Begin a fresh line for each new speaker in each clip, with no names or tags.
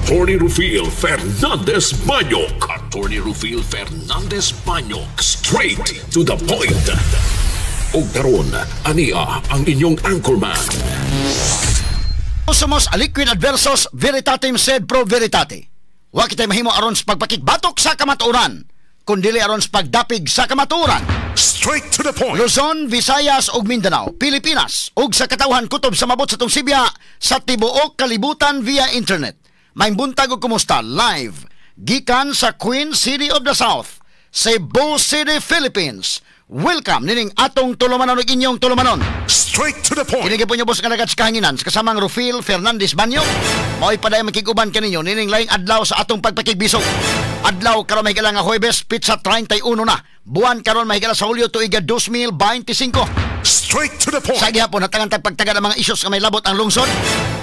Attorney Rufil Fernandez Banyok. Attorney Rufil Fernandez Banyok. Straight to the point. Ug karon, ania ang inyong anchorman.
Somos aliquid adversos veritatem sed pro veritate. Wa kitay mahimo aron sa pagpakigbatok sa kamatuoran, kundili aron sa pagdapig sa kamatuoran.
Straight to the point.
Luzon, Visayas ug Mindanao, Pilipinas ug sa katawhan kutob sa mabot sa tungsibya sa tibuok kalibutan via internet. Maayong buntag ug kumusta live gikan sa Queen City of the South, Cebu City, Philippines. Welcome nining atong tulumanon ug inyong tulumanon.
Straight to the point.
Kini gyapon boss nga alagad sa kahanginan sa kasamang Rufil Fernandez Banyo. Mao'y padayon makig-uban kaninyo nining laing adlaw sa atong pagpakigbisog. Adlaw karon, mahigala, nga Huwebes, petsa 31 na. Buwan karon, mahigala, sa Hulyo, tuiga 2025.
Straight to the point.
Sa gihapon natangan tag pagtagad ang mga issues nga may labot ang lungsod.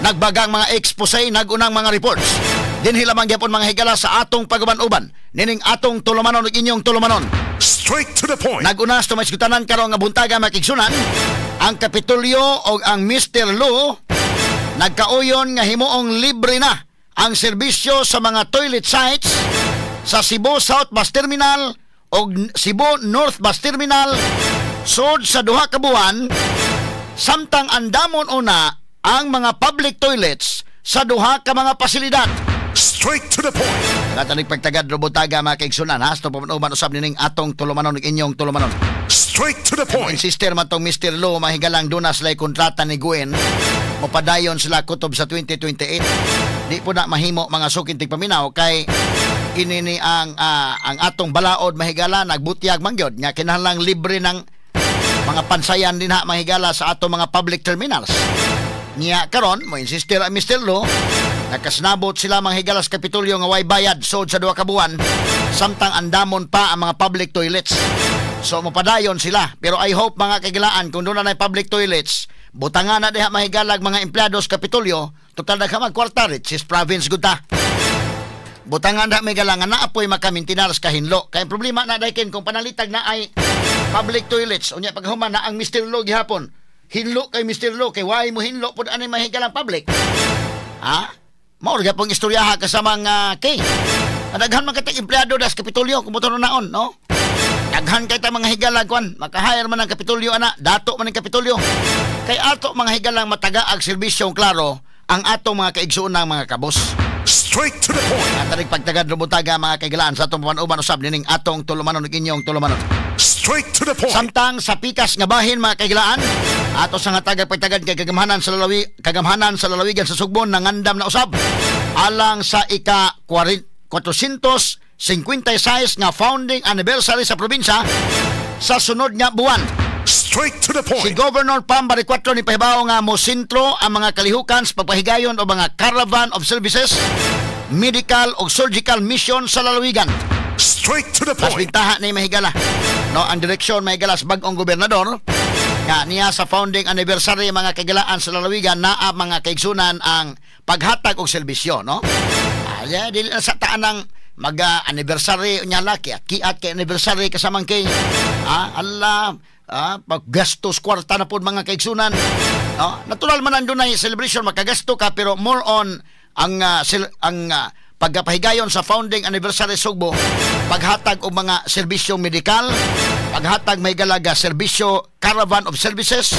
Nagbagang mga expose, nagunang mga reports. Dinhi lamang gyapon, mga higala, sa atong paguban-uban nining atong tulumanon ug inyong tulumanon.
Straight to the point.
Naguna sa maisgutanan karon nga buntaga, makigsunan, ang Kapitolyo o ang Mr. Lo nagkauyon nga himuong libre na ang serbisyo sa mga toilet sites sa Cebu South Bus Terminal o Cebu North Bus Terminal sud sa 2 ka buwan, samtang andamon una ang mga public toilets sa duha ka mga pasilidad.
Straight to the point.
Katanig pagtagad robutaga, mga kaigsunan, ha, sa pamunuman usab nining atong tulumanon ug inyong tulumanon.
Straight to the point.
Insister man tong Mr. Lo, mahigalang duna sila kontrata ni Gwen. Mopadayon sila kutob sa 2028. Di po na mahimo, mga suking tigpaminaw, kay kini ni ang atong balaod, mahigala, nagbutyag man gyud nga kinahanglang libre ng mga pansayan dinha, mahigala, sa atong mga public terminals. Niya karon mo insister ang Mr. Lo, nakasnabot sila mga higala sa Kapitolyo nga way bayad sod sa 2 ka buwan samtang andamon pa ang mga public toilets. So mopadayon sila. Pero I hope, mga kagilaan, kung doon na public toilets, butangan na diha, mahigalag, mga empleyado sa Kapitolyo, total daghan magkwarta, richest province gud ta. Butangan na may galangan na apoy makamintinar sa kahinlo. Kaya problema na dayken kung panalitag na ay public toilets. Unya paghuman na ang Mr. Lo gihapon. Hinlo kay Mr. Lo kay why mo hinlo pud ani mahigalang public. Ha? Mao ra pong istoryaha kasamang kay. Daghan man katag empleyado das Kapitolyo kung buto naon, no? Daghan kay ta mga higala kwan, maka-hire man ang Kapitolyo ana, dato man ang Kapitolyo. Kay ato mga higalang matagaag serbisyong klaro ang ato mga kaigsuonang mga kabos.
Straight to the point.
Ang tanig pagtagad rumutaga, mga kaigalaan, sa atong panuban usab nining atong tulumanon ug inyong tulumanon.
Straight to the point.
Samtang sa pikas nga bahin, mga kaigalaan, ato sa nga tagag pagtagad kay kagamhanan sa lalawigan sa Sugbo nangandam na usab alang sa ika 456 nga founding anniversary sa probinsya sa sunod nga buwan.
Straight to the
Si
point.
Governor Pam Baricuatro ni pahibaw nga mosentro ang mga kalihukan sa pagpahigayon o mga caravan of services, medical o surgical mission sa lalawigan.
Straight to the
Mas
point.
bintaha ni mahigala. No, ang direksyon, mahigala, sa bag-ong gobernador nga niya sa founding anniversary, mga kagilaan, sa lalawigan naa, mga kaigsunan, ang paghatag og serbisyo, no? Ay, dili na sa taan ng mag anniversary nya laki kiat kay anniversary kasamang kay ala paggastos kwarta na pod, mga kaigsunan, no? Natural man ang dunay celebration, makagasto ka, pero more on ang pagkapahigayon sa founding anniversary Sugbo, paghatag og mga serbisyo medikal, paghatag, mahigala, ga serbisyo, caravan of services,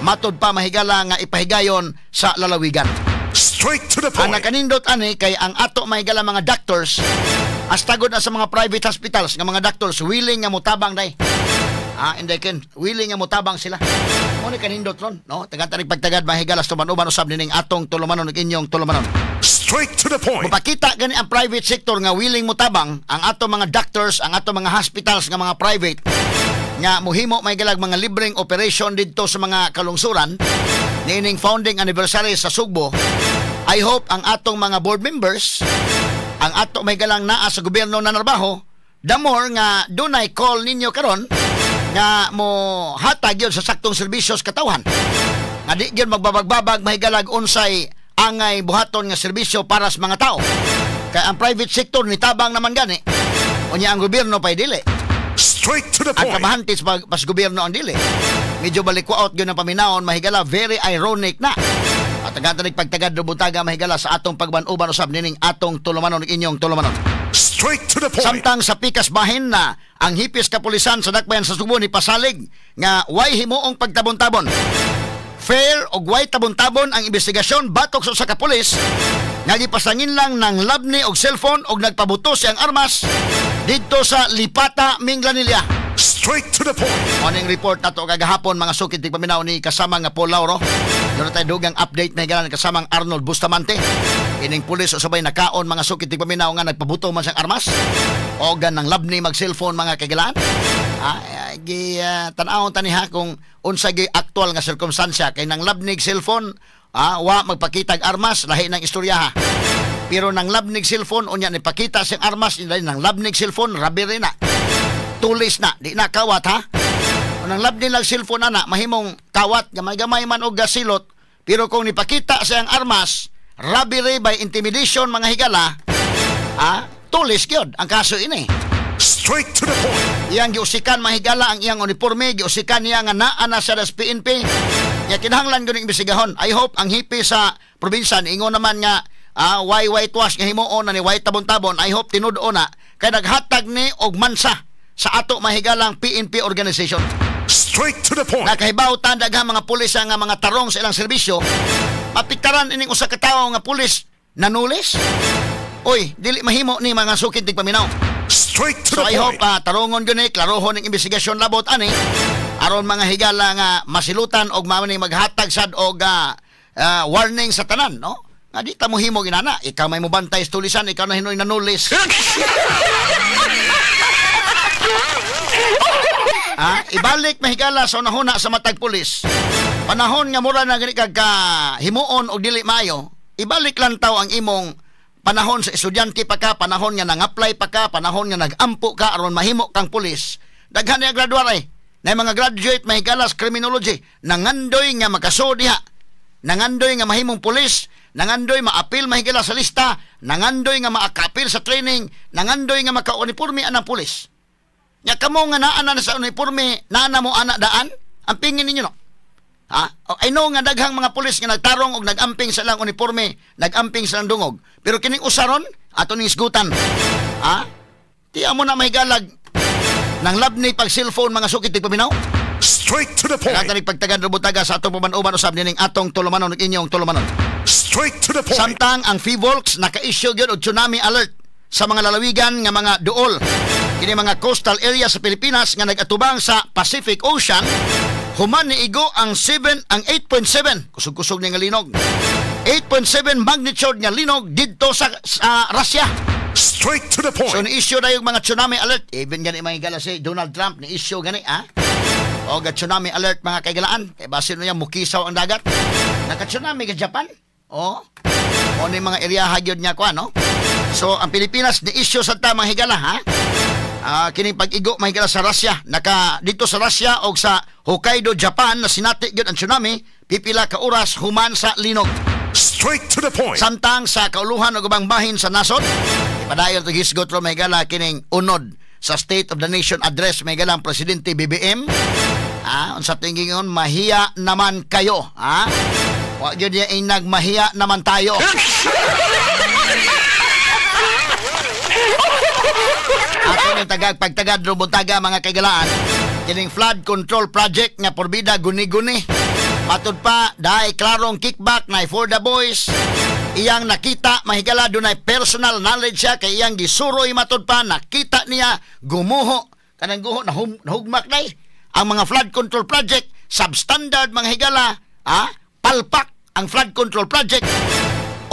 matod pa, mahigala, nga ipahigayon sa lalawigan.
Straight to the
Ang
point.
nakanindot ani kay ang ato, mahigala, mga doctors, hasta gud na sa mga private hospitals nga mga doctors willing nga motabang day. Hindi ken willing nga motabang sila. Mo ni kanindot ron, no? Tagan pagtagad, mahigala, sa tuman-uban usab nining atong tulumanon ug inyong tulumanon.
Straight to the point.
Mupakita gani ang private sector nga willing motabang ang ato mga doctors, ang ato mga hospitals nga mga private nga muhimo may galag mga libreng operation didto sa mga kalungsuran niining founding anniversary sa Sugbo. I hope ang atong mga board members, ang ato may galang naa sa gobyerno na narbaho, the more nga dunay call ninyo karon nga mo hatag yun sa saktong serbisyo sa katawhan. Nga di gyud magbabagbabag, mahigalag, unsay angay buhaton nga serbisyo para sa mga tao. Kay ang private sector nitabang naman gani. Unya ang gobyerno pa'y dili.
Straight to the
Ang
point.
kabahante sa pas gobyerno ang dili. Medyo balikwaot yun ang paminawon, mahigala, very ironic na. At ang pagtagad buntaga, mahigala, sa atong pagban-uban usab nining atong tulumanon, inyong tulumanon.
Straight to the point.
Samtang sa pikas bahin na ang hipis kapulisan sa Dakbayan sa Sugbo ni pasalig nga way himuong pagtabon-tabon. Fair og way tabon-tabon ang investigasyon batok sa usa ka pulis nga gipasangin lang ng labni og cellphone og nagpabuto siyang armas didto sa Lipata, Minglanilla.
Straight to the point.
Morning report nato kagahapon, mga sukid tigpaminaw, ni kasama nga Paul Lauro. Doon tayo dugang update na higalan kasamang Arnold Bustamante. Ining pulis o sabay nakaon, mga sukid tigpaminaw, nga nagpabuto man siyang armas. O gan ng labni mag cellphone, mga kagilan. Ah, gi tan-awon ta niha kung unsa gi aktual nga sirkumstansya kay nang labnig cellphone, wa magpakitag armas, lahi ng istorya ha. Pero nang labnig cellphone unya ni pakita siyang armas, nang labnig cellphone robbery na. Tulis na, di na kawat ha. Nang labni lang cellphone ana, mahimong kawat, gamay-gamay man og gasilot, pero kung nipakita siyang armas, robbery by intimidation, mga higala, tulis gyud ang kaso ini.
Straight to the point.
Iyang giusikan, mga higala, ang iyang uniforme, giusikan niya nga naa na sa PNP. Ya kinahanglan gyud imbestigahon. I hope ang hipi sa probinsya niingon naman nga why whitewash nga himuon na ni way tabon-tabon. I hope tinud-on na kay naghatag ni og mansa sa ato mahigalang PNP organization.
Straight to the point.
Nakahibaw ta daghang mga pulis nga mga tarong sa ilang serbisyo. Mapiktaran ining usa ka tawo nga pulis nanulis. Oy, dili mahimo ni mga sukid tigpaminaw.
Straight to
So
the
I hope
point.
Tarungon gyud ni, klarohon ning investigasyon labot ani aron mga higala nga masilutan og mao ni maghatag sad og warning sa tanan, no? Nga di ta mo himo ginana, ikaw may mobantay sa tulisan, ikaw na hinoy nanulis. Ibalik mahigala sa unahuna sa matag pulis. Panahon nga mura na gani kag himuon og dili maayo, ibalik lang taw ang imong panahon sa estudyante pa ka, panahon nga nang-apply pa ka, panahon nga nag-ampo ka aron mahimo kang pulis. Daghan ni graduar ay. Na mga graduate mahigala sa criminology, nangandoy nga makasud diha. Nangandoy nga mahimong pulis, nangandoy maapil mahigala sa lista, nangandoy nga maakapil sa training, nangandoy nga maka-uniforme anang pulis. Nya kamo nga naa na sa uniforme, naa na mo ana daan, ang pingin ninyo no. Ha? I know nga daghang mga pulis nga nagtarong og nagamping sa ilang uniforme, nagamping sa ilang dungog. Pero kining usaron ato ning isgutan. Ha? Tiya mo na mahigalag nang labni pag cellphone, mga sukit tigpaminaw.
Straight to the point.
Kagatanig pagtagan rubutaga sa atong paman-uban usab nining atong tulumanon ug inyong tulumanon.
Straight to the point.
Samtang ang PHIVOLCS naka-issue gyud og tsunami alert sa mga lalawigan nga mga duol. Kini mga coastal area sa Pilipinas nga nag-atubang sa Pacific Ocean, human niigo ang 8.7, kusog-kusog ni nga linog. 8.7 magnitude nga linog didto sa Russia.
Straight to the point.
So ni-issue na yung mga tsunami alert. Even gani mga higala si Donald Trump ni-issue gani, ha? O ga tsunami alert, mga kaigalaan. Kay basin niya mukisaw ang dagat. Naka-tsunami ka Japan. O o ni mga area gyud niya ko ano. So ang Pilipinas ni-issue sa ta, mga higala, ha? Kining pag-igo, mga higala, sa Russia, naka dito sa Russia og sa Hokkaido, Japan, na sinati gyud ang tsunami pipila ka oras human sa linog.
Straight to the point.
Samtang sa kauluhan og ubang bahin sa nasod, ipadayon to hisgot ro, mga higala, kining unod sa State of the Nation Address, mga higala, ang Presidente BBM. Unsa tingingon, mahiya naman kayo, ha? Wa gyud niya inag mahiya naman tayo. Ato ning tagag pagtagad ro buntaga, mga kaigalaan, kining flood control project nga porbida guni-guni. Matud pa dahil klarong kickback na for the boys. Iyang nakita, mahigala, dunay personal knowledge siya kay iyang gisuroy, matud pa nakita niya gumuho kanang guho nahugmak day ang mga flood control project, substandard, mga higala, palpak ang flood control project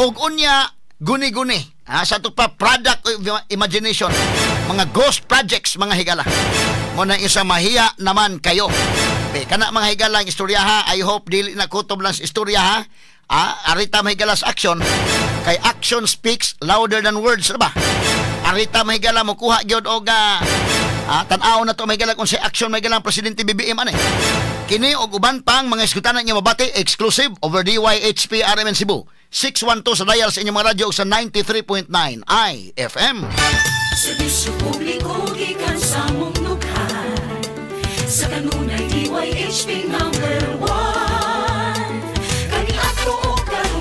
og unya guni-guni, sa ato pa product of imagination, mga ghost projects, mga higala. Mo na isa mahiya naman kayo. Be, kana mga higala ang istorya ha. I hope dili na kutob lang sa istorya ha. Arita mahigala sa action kay action speaks louder than words ba. Arita mahigala mo kuha gyud og tan-aw na to, mahigala, kung sa action mahigala ang Presidente BBM ani. Kini og uban pang mga iskutanan niya mabati exclusive over DYHP RMN Cebu 612 sa dial sa inyong mga radyo ug sa 93.9 IFM.
Serbisyo publiko gikan sa mong dughan sa kanunay DYHP number 1. Kaniadto og karon.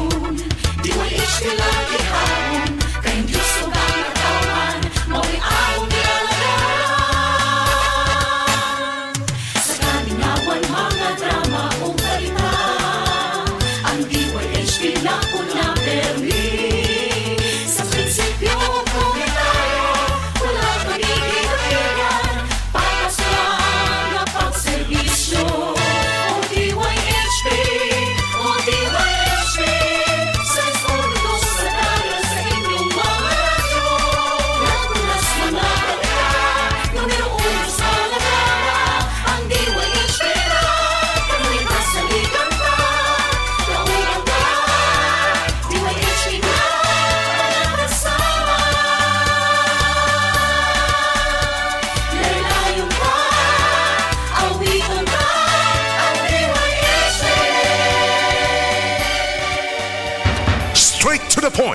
the point.